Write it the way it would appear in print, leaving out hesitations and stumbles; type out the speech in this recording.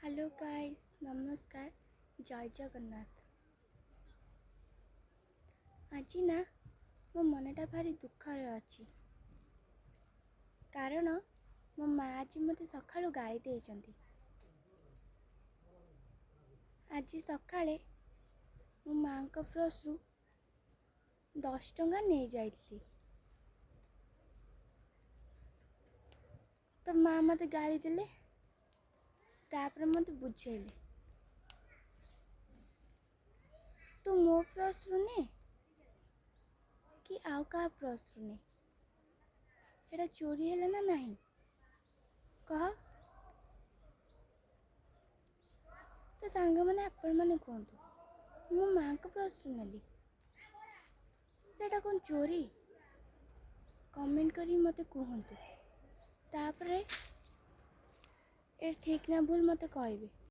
Hello guys, ନମସ୍କାର, ଜୟ ଜଗନ୍ନାଥ। ଆଜି ନା ମୋ ମନଟା ଭାରି ଦୁଃଖରେ ଅଛି, କାରଣ ମୋ ମା ଆଜି ମୋତେ ସକାଳୁ ଗାଳି ଦେଇଛନ୍ତି। ଆଜି ସକାଳେ ମୋ ମାଆଙ୍କ ପର୍ସରୁ 10 ଟଙ୍କା ନେଇଯାଇଥିଲି। ତ ମା ମୋତେ ଗାଳି ଦେଲେ, ତାପରେ ମୋତେ ବୁଝେଇଲେ, ତୁ ମୋ ପର୍ସରୁ ନେ କି ଆଉ କାହା ପର୍ସରୁ ନେ, ସେଇଟା ଚୋରି ହେଲା ନା ନାହିଁ କହ? ତ ସାଙ୍ଗମାନେ, ଆପଣମାନେ କୁହନ୍ତୁ, ମୁଁ ମାଆଙ୍କ ପର୍ସରୁ ନେଲି, ସେଇଟା କ'ଣ ଚୋରି? କମେଣ୍ଟ କରିକି ମୋତେ କୁହନ୍ତୁ। ତାପରେ ଏ ଠିକ୍ ନା ଭୁଲ ମୋତେ କହିବେ।